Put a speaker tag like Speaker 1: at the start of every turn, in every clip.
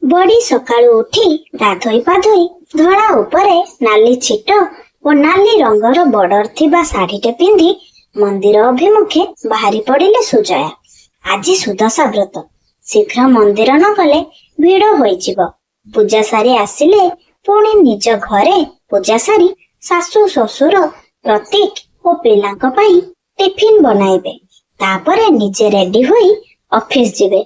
Speaker 1: ବଡ଼ି ସକାଳୁ ଉଠି ଗାଧୋଇ ପାଧୋଇ ଧଳା ଉପରେ ନାଲି ଛିଟ ଓ ନାଲି ରଙ୍ଗର ବର୍ଡର ଥିବା ଶାଢୀଟେ ପିନ୍ଧି ମନ୍ଦିର ଅଭିମୁଖେ ବାହାରି ପଡ଼ିଲେ ସୁଜୟା। ଆଜି ସୁଦଶା ବ୍ରତ। ଶୀଘ୍ର ମନ୍ଦିର ନ ଗଲେ ଭିଡ଼ ହୋଇଯିବ। ପୂଜା ସାରି ଆସିଲେ ପୁଣି ନିଜ ଘରେ ପୂଜା ସାରି ଶାଶୁ, ଶ୍ୱଶୁର, ପ୍ରତୀକ ଓ ପିଲାଙ୍କ ପାଇଁ ଟିଫିନ ବନାଇବେ। ତାପରେ ନିଜେ ରେଡି ହୋଇ ଅଫିସ ଯିବେ।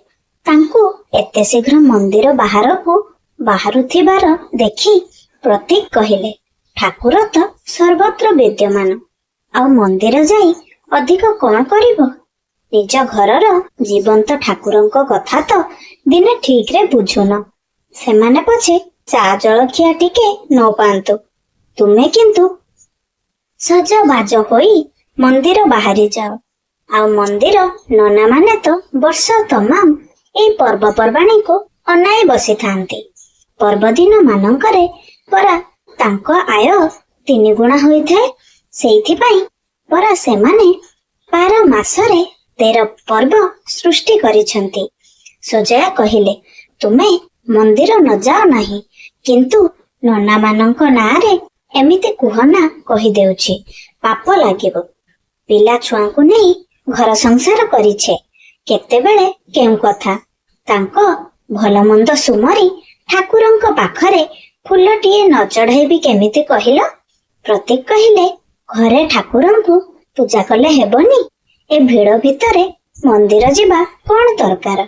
Speaker 1: ତାଙ୍କୁ ଏତେ ଶୀଘ୍ର ମନ୍ଦିର ବାହାରକୁ ବାହାରୁଥିବାର ଦେଖି ପ୍ରତୀକ କହିଲେ, "ଠାକୁର ତ ସର୍ବତ୍ର ବିଦ୍ୟମାନ, ଆଉ ମନ୍ଦିର ଯାଇ ଅଧିକ କଣ କରିବ? ନିଜ ଘରର ଜୀବନ୍ତ ଠାକୁରଙ୍କ କଥା ତ ଦିନେ ଠିକରେ ବୁଝୁନ। ସେମାନେ ପଛେ ଚା ଜଳଖିଆ ଟିକେ ନ ପାଆନ୍ତୁ, ତୁମେ କିନ୍ତୁ ସଜବାଜ ହୋଇ ମନ୍ଦିର ବାହାରି ଯାଅ। ଆଉ ମନ୍ଦିର ନନାମାନେ ତ ବର୍ଷ ତମାମ ଏଇ ପର୍ବପର୍ବାଣୀକୁ ଅନାଇ ବସିଥାନ୍ତି। ପର୍ବଦିନ ମାନଙ୍କରେ ପରା ତାଙ୍କ ଆୟ ତିନିଗୁଣା ହୋଇଥାଏ। ସେଇଥିପାଇଁ ପରା ସେମାନେ 12 ମାସରେ 13 ପର୍ବ ସୃଷ୍ଟି କରିଛନ୍ତି।" ସୁଜୟା କହିଲେ, "ତୁମେ ମନ୍ଦିର ନ ଯାଅ ନାହିଁ, କିନ୍ତୁ ନନାମାନଙ୍କ ନାଁରେ ଏମିତି କୁହନା, କହିଦେଉଛି, ପାପ ଲାଗିବ। ପିଲା ଛୁଆଙ୍କୁ ନେଇ ଘର ସଂସାର କରିଛେ, କେତେବେଳେ କେଉଁ କଥା, ତାଙ୍କ ଭଲମନ୍ଦ ସୁମରି ଠାକୁରଙ୍କ ପାଖରେ ଫୁଲଟିଏ ନ ଚଢେଇବି କେମିତି କହିଲ?" ପ୍ରତୀକ କହିଲେ, "ଘରେ ଠାକୁରଙ୍କୁ ପୂଜା କଲେ ହେବନି? ଏ ଭିଡ଼ ଭିତରେ ମନ୍ଦିର ଯିବା କଣ ଦରକାର?"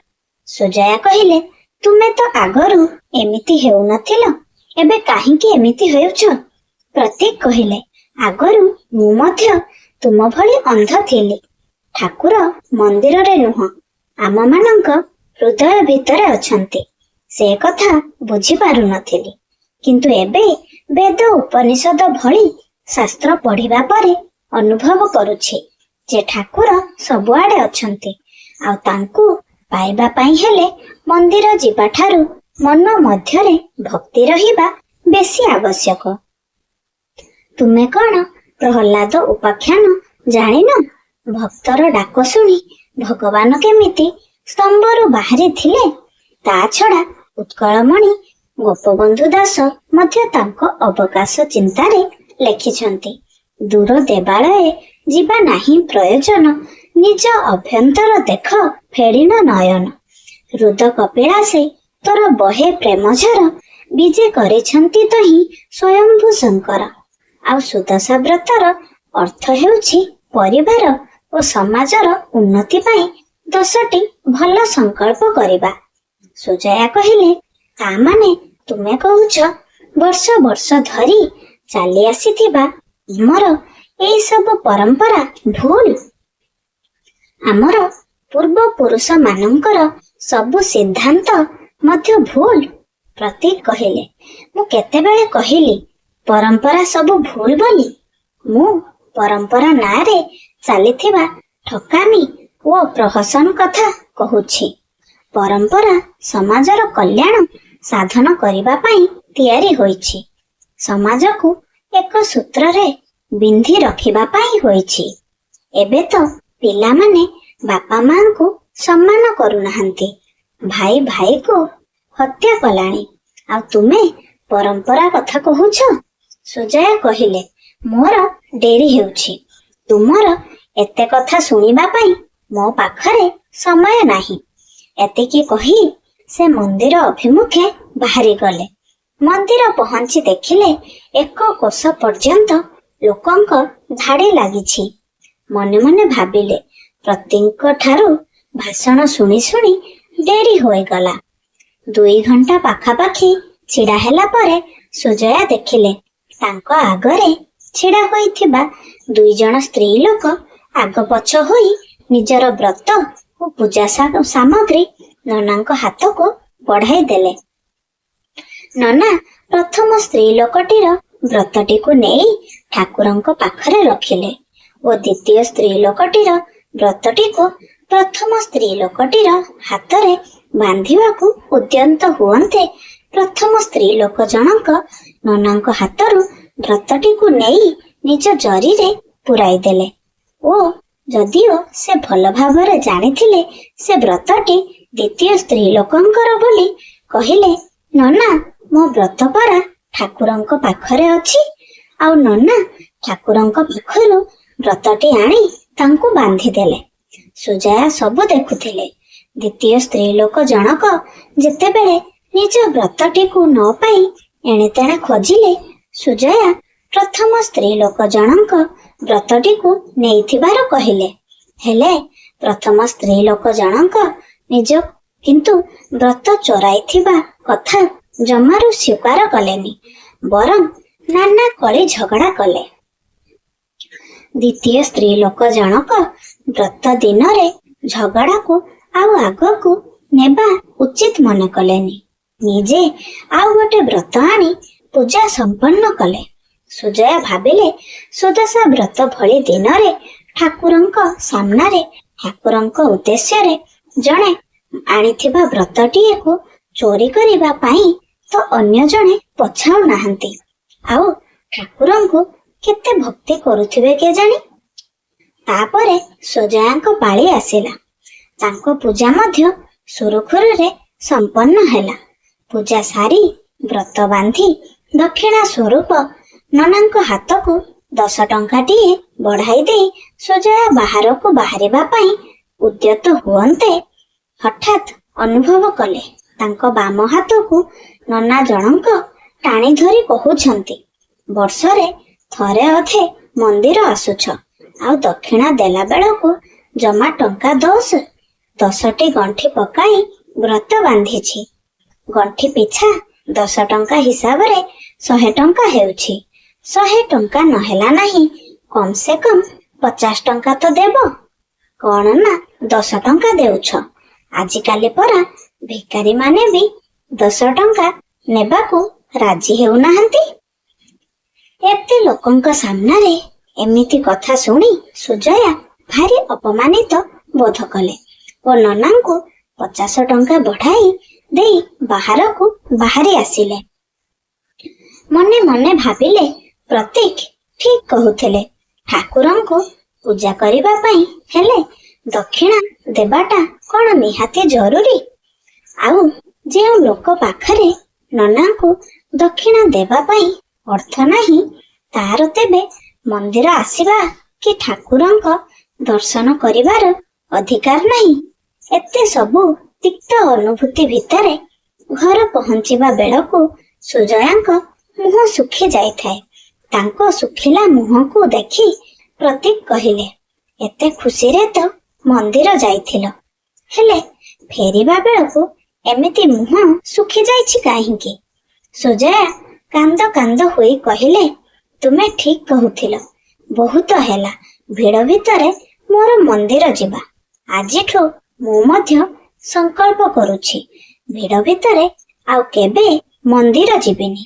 Speaker 1: ସୁଜୟା କହିଲେ, "ତୁମେ ତ ଆଗରୁ ଏମିତି ହେଉନଥିଲ, ଏବେ କାହିଁକି ଏମିତି ହେଉଛ?" ପ୍ରତୀକ କହିଲେ, "ଆଗରୁ ମୁଁ ମଧ୍ୟ ତୁମ ଭଳି ଅନ୍ଧ ଥିଲି। ଠାକୁର ମନ୍ଦିରରେ ନୁହଁ, ଆମମାନଙ୍କ ହୃଦୟ ଭିତରେ ଅଛନ୍ତି, ସେ କଥା ବୁଝି ପାରୁନଥିଲି। କିନ୍ତୁ ଏବେ ବେଦ ଉପନିଷଦ ଭଳି ଶାସ୍ତ୍ର ପଢିବା ପରେ ଅନୁଭବ କରୁଛି ଯେ ଠାକୁର ସବୁଆଡେ ଅଛନ୍ତି। ଆଉ ତାଙ୍କୁ ପାଇବା ପାଇଁ ହେଲେ ମନ୍ଦିର ଯିବା ଠାରୁ ମନ ମଧ୍ୟରେ ଭକ୍ତି ରହିବା ବେଶୀ ଆବଶ୍ୟକ। ତୁମେ କଣ ପ୍ରହ୍ଲାଦ ଉପାଖ୍ୟାନ ଜାଣିନ? ଭକ୍ତର ଡାକ ଶୁଣି ଭଗବାନ କେମିତି ସ୍ତମ୍ଭରୁ ବାହାରିଥିଲେ। ତା ଛଡା ଉତ୍କଳମଣି ଗୋପବନ୍ଧୁ ଦାସ ମଧ୍ୟ ତାଙ୍କ ଅବକାଶ ଚିନ୍ତାରେ ଲେଖିଛନ୍ତି, ଦୂର ଦେବାଳୟେ ଯିବା ନାହିଁ ପ୍ରୟୋଜନ, ନିଜ ଅଭ୍ୟନ୍ତର ଦେଖ ଫେଡ଼ିଣ ନୟନ। ହୃଦ କପିଳାସେ ତୋର ବହେ ପ୍ରେମଝର, ବିଜେ କରିଛନ୍ତି ତହିଁ ସ୍ୱୟମ୍ଭୂ ଶଙ୍କର। ଆଉ ସୁଦଶା ବ୍ରତର ଅର୍ଥ ହେଉଛି ପରିବାର ଓ ସମାଜର ଉନ୍ନତି ପାଇଁ 10ଟି ଭଲ ସଂକଳ୍ପ କରିବା।" ସୁଜୟା କହିଲେ, "ତା ମାନେ ତୁମେ କହୁଛ ବର୍ଷ ବର୍ଷ ଧରି ଚାଲି ଆସିଥିବା ଆମର ଏଇ ସବୁ ପରମ୍ପରା ଭୁଲ? ଆମର ପୂର୍ବ ପୁରୁଷ ମାନଙ୍କର ସବୁ ସିଦ୍ଧାନ୍ତ ମଧ୍ୟ ଭୁଲ?" ପ୍ରତୀକ କହିଲେ, "ମୁଁ କେତେବେଳେ କହିଲି ପରମ୍ପରା ସବୁ ଭୁଲ ବୋଲି? ମୁଁ ପରମ୍ପରା ନାଁରେ ଚାଲିଥିବା ଠକାମି ଓ ପ୍ରହସନ କଥା କହୁଛି। ପରମ୍ପରା ସମାଜର କଲ୍ୟାଣ ସାଧନ କରିବା ପାଇଁ ତିଆରି ହୋଇଛି। ସମାଜକୁ ଏକ ସୂତ୍ରରେ ବିନ୍ଧି ରଖିବା ପାଇଁ ହୋଇଛି। ଏବେ ତ ପିଲାମାନେ ବାପା ମାଙ୍କୁ ସମ୍ମାନ କରୁନାହାନ୍ତି, ଭାଇ ଭାଇକୁ ହତ୍ୟା କଲାଣି, ଆଉ ତୁମେ ପରମ୍ପରା କଥା କହୁଛ?" ସୁଜୟା କହିଲେ, "ମୋର ଡେରି ହେଉଛି। ତୁମର ଏତେ କଥା ଶୁଣିବା ପାଇଁ ମୋ ପାଖରେ ସମୟ ନାହିଁ।" ଏତିକି କହି ସେ ମନ୍ଦିର ଅଭିମୁଖେ ବାହାରିଗଲେ। ମନ୍ଦିର ପହଞ୍ଚି ଦେଖିଲେ ଏକ କୋଶ ପର୍ଯ୍ୟନ୍ତ ଲୋକଙ୍କ ଧାଡ଼ି ଲାଗିଛି। ମନେ ମନେ ଭାବିଲେ, ପ୍ରତୀକଙ୍କ ଠାରୁ ଭାଷଣ ଶୁଣି ଶୁଣି ଡେରି ହୋଇଗଲା। 2 ଘଣ୍ଟା ପାଖାପାଖି ଛିଡ଼ା ହେଲା ପରେ ସୁଜୟା ଦେଖିଲେ ତାଙ୍କ ଆଗରେ ଛିଡ଼ା ହୋଇଥିବା ଦୁଇ ଜଣ ସ୍ତ୍ରୀ ଲୋକ ଆଗ ପଛ ହୋଇ ନିଜର ବ୍ରତ ଓ ପୂଜା ସାମଗ୍ରୀ ନନାଙ୍କ ହାତକୁ ବଢାଇ ଦେଲେ। ନନା ପ୍ରଥମ ସ୍ତ୍ରୀ ଲୋକଟିର ବ୍ରତଟିକୁ ନେଇ ଠାକୁରଙ୍କ ପାଖରେ ରଖିଲେ ଓ ଦ୍ୱିତୀୟ ସ୍ତ୍ରୀ ଲୋକଟିର ବ୍ରତଟିକୁ ପ୍ରଥମ ସ୍ତ୍ରୀ ଲୋକଟିର ହାତରେ ବାନ୍ଧିବାକୁ ଉଦ୍ୟତ ହୁଅନ୍ତେ, ପ୍ରଥମ ସ୍ତ୍ରୀ ଲୋକ ଜଣକ ନନାଙ୍କ ହାତରୁ ବ୍ରତଟିକୁ ନେଇ ନିଜ ଜରିରେ ପୁରାଇ ଦେଲେ ଓ ଯଦିଓ ସେ ଭଲ ଭାବରେ ଜାଣିଥିଲେ ସେ ବ୍ରତଟି ଦ୍ୱିତୀୟ ସ୍ତ୍ରୀ ଲୋକଙ୍କର ବୋଲି କହିଲେ, "ନନା, ମୋ ବ୍ରତ ପରା ଠାକୁରଙ୍କ ପାଖରେ ଅଛି।" ଆଉ ନନା ଠାକୁରଙ୍କ ପାଖରୁ ବ୍ରତଟି ଆଣି ତାଙ୍କୁ ବାନ୍ଧିଦେଲେ। ସୁଜୟା ସବୁ ଦେଖୁଥିଲେ। ଦ୍ୱିତୀୟ ସ୍ତ୍ରୀ ଲୋକ ଜଣକ ଯେତେବେଳେ ନିଜ ବ୍ରତଟିକୁ ନ ପାଇ ଏଣେ ତେଣେ ଖୋଜିଲେ, ସୁଜୟା ପ୍ରଥମ ସ୍ତ୍ରୀ ଲୋକ ଜଣଙ୍କ ବ୍ରତଟିକୁ ନେଇଥିବାର କହିଲେ। ହେଲେ ପ୍ରଥମ ସ୍ତ୍ରୀ ଲୋକ ଜଣଙ୍କ ନିଜ କିନ୍ତୁ ବ୍ରତ ଚୋରାଇଥିବା କଥା ଜମାରୁ ସ୍ୱୀକାର କଲେନି, ବରଂ ନାନା କଳି ଝଗଡ଼ା କଲେ। ଦ୍ୱିତୀୟ ସ୍ତ୍ରୀ ଲୋକ ଜଣକ ବ୍ରତ ଦିନରେ ଝଗଡ଼ାକୁ ଆଉ ଆଗକୁ ନେବା ଉଚିତ ମନେ କଲେନି। ନିଜେ ଆଉ ଗୋଟେ ବ୍ରତ ଆଣି ପୂଜା ସମ୍ପନ୍ନ କଲେ। ସୁଜୟା ଭାବିଲେ, ସୁଦଶା ବ୍ରତ ଭଳି ଦିନରେ ଠାକୁରଙ୍କ ସାମ୍ନାରେ, ଠାକୁରଙ୍କ ଉଦ୍ଦେଶ୍ୟରେ ଜଣେ ଆଣିଥିବା ବ୍ରତଟିଏକୁ ଚୋରି କରିବା ପାଇଁ ତ ଅନ୍ୟ ଜଣେ ପଛାଉ ନାହାନ୍ତି, ଆଉ ଠାକୁରଙ୍କୁ କେତେ ଭକ୍ତି କରୁଥିବେ କେଜାଣି? ତାପରେ ସୁଜୟାଙ୍କ ପାଳି ଆସିଲା। ତାଙ୍କ ପୂଜା ମଧ୍ୟ ସୁରୁଖୁରୁରେ ସମ୍ପନ୍ନ ହେଲା। ପୂଜା ସାରି ବ୍ରତ ବାନ୍ଧି ଦକ୍ଷିଣା ସ୍ୱରୂପ ନନାଙ୍କ ହାତକୁ 10 ଟଙ୍କାଟିଏ ବଢ଼ାଇ ଦେଇ ସୁଜୟା ବାହାରକୁ ବାହାରିବା ପାଇଁ ଉଦ୍ୟତ ହୁଅନ୍ତେ, ହଠାତ୍ ଅନୁଭବ କଲେ ତାଙ୍କ ବାମ ହାତକୁ ନନା ଜଣଙ୍କ ଟାଣି ଧରି କହୁଛନ୍ତି, "ବର୍ଷରେ ଥରେ ଅଧେ ମନ୍ଦିର ଆସୁଛ, ଆଉ ଦକ୍ଷିଣା ଦେଲା ବେଳକୁ ଜମା ଟଙ୍କା 10। 10ଟି ଗଣ୍ଠି ପକାଇ ବ୍ରତ ବାନ୍ଧିଛି। ଗଣ୍ଠି ପିଛା 10 ଟଙ୍କା ହିସାବରେ 100 ଟଙ୍କା ହେଉଛି। 100 ଟଙ୍କା ନହେଲା ନାହିଁ, କମ୍ ସେ କମ୍ 50 ଟଙ୍କା ତ ଦେବ। କଣ ନା 10 ଟଙ୍କା ଦେଉଛ? ଆଜିକାଲି ପରା ଭିକାରୀମାନେ ବି 10 ଟଙ୍କା ନେବାକୁ ରାଜି ହେଉନାହାନ୍ତି।" ଏତେ ଲୋକଙ୍କ ସାମ୍ନାରେ ଏମିତି କଥା ଶୁଣି ସୁଜୟା ଭାରି ଅପମାନିତ ବୋଧ କଲେ ଓ ନନାଙ୍କୁ 50 ଟଙ୍କା ବଢ଼ାଇ ଦେଇ ବାହାରକୁ ବାହାରି ଆସିଲେ। ମନେ ମନେ ଭାବିଲେ, ପ୍ରତୀକ ଠିକ୍ କହୁଥିଲେ। ଠାକୁରଙ୍କୁ ପୂଜା କରିବା ପାଇଁ ହେଲେ ଦକ୍ଷିଣା ଦେବାଟା କଣ ନିହାତି ଜରୁରୀ? ଆଉ ଯେଉଁ ଲୋକ ପାଖରେ ନନାଙ୍କୁ ଦକ୍ଷିଣା ଦେବା ପାଇଁ ଅର୍ଥ ନାହିଁ, ତାର ତେବେ ମନ୍ଦିର ଆସିବା କି ଠାକୁରଙ୍କ ଦର୍ଶନ କରିବାର ଅଧିକାର ନାହିଁ? ଏତେ ସବୁ ତିକ୍ତ ଅନୁଭୂତି ଭିତରେ ଘର ପହଞ୍ଚିବା ବେଳକୁ ସୁଜୟାଙ୍କ ମୁହଁ ଶୁଖି ଯାଇଥାଏ। ତାଙ୍କ ଶୁଖିଲା ମୁହଁକୁ ଦେଖି ପ୍ରତୀକ କହିଲେ, "ଏତେ ଖୁସିରେ ତ ମନ୍ଦିର ଯାଇଥିଲ, ହେଲେ ଫେରିବା ବେଳକୁ ଏମିତି ମୁହଁ ଶୁଖି ଯାଇଛି କାହିଁକି?" ସୁଜୟା କାନ୍ଦ କାନ୍ଦ ହୋଇ କହିଲେ, "ତୁମେ ଠିକ୍ କହୁଥିଲ। ବହୁତ ହେଲା ଭିଡ଼ ଭିତରେ ମୋର ମନ୍ଦିର ଯିବା। ଆଜିଠୁ ମୁଁ ମଧ୍ୟ ସଂକଳ୍ପ କରୁଛି, ଭିଡ଼ ଭିତରେ ଆଉ କେବେ ମନ୍ଦିର ଯିବିନି।"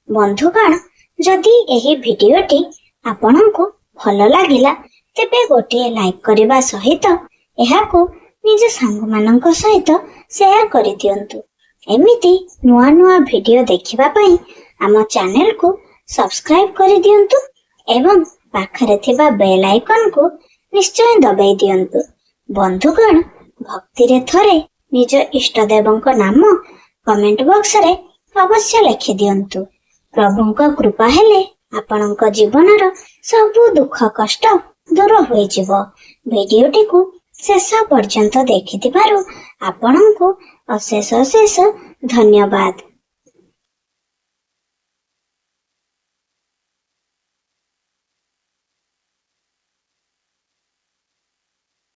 Speaker 1: ବନ୍ଧୁଗଣ, ଯଦି ଏହି ଭିଡିଓଟି ଆପଣଙ୍କୁ ଭଲ ଲାଗିଲା, ତେବେ ଗୋଟିଏ ଲାଇକ୍ କରିବା ସହିତ ଏହାକୁ ନିଜ ସାଙ୍ଗମାନଙ୍କ ସହିତ ସେୟାର କରିଦିଅନ୍ତୁ। ଏମିତି ନୂଆ ନୂଆ ଭିଡିଓ ଦେଖିବା ପାଇଁ ଆମ ଚ୍ୟାନେଲକୁ ସବସ୍କ୍ରାଇବ କରିଦିଅନ୍ତୁ ଏବଂ ପାଖରେ ଥିବା ବେଲ୍ ଆଇକନକୁ ନିଶ୍ଚୟ ଦବାଇ ଦିଅନ୍ତୁ। ବନ୍ଧୁଗଣ, ଭକ୍ତିରେ ଥରେ ନିଜ ଇଷ୍ଟଦେବଙ୍କ ନାମ କମେଣ୍ଟ ବକ୍ସରେ ଅବଶ୍ୟ ଲେଖିଦିଅନ୍ତୁ। ପ୍ରଭୁଙ୍କ କୃପା ହେଲେ ଆପଣଙ୍କ ଜୀବନର ସବୁ ଦୁଃଖ କଷ୍ଟ ଦୂର ହୋଇଯିବ। ଭିଡିଓଟିକୁ ଶେଷ ପର୍ଯ୍ୟନ୍ତ ଦେଖିଥିବାରୁ ଆପଣଙ୍କୁ ଅଶେଷ ଅଶେଷ ଧନ୍ୟବାଦ।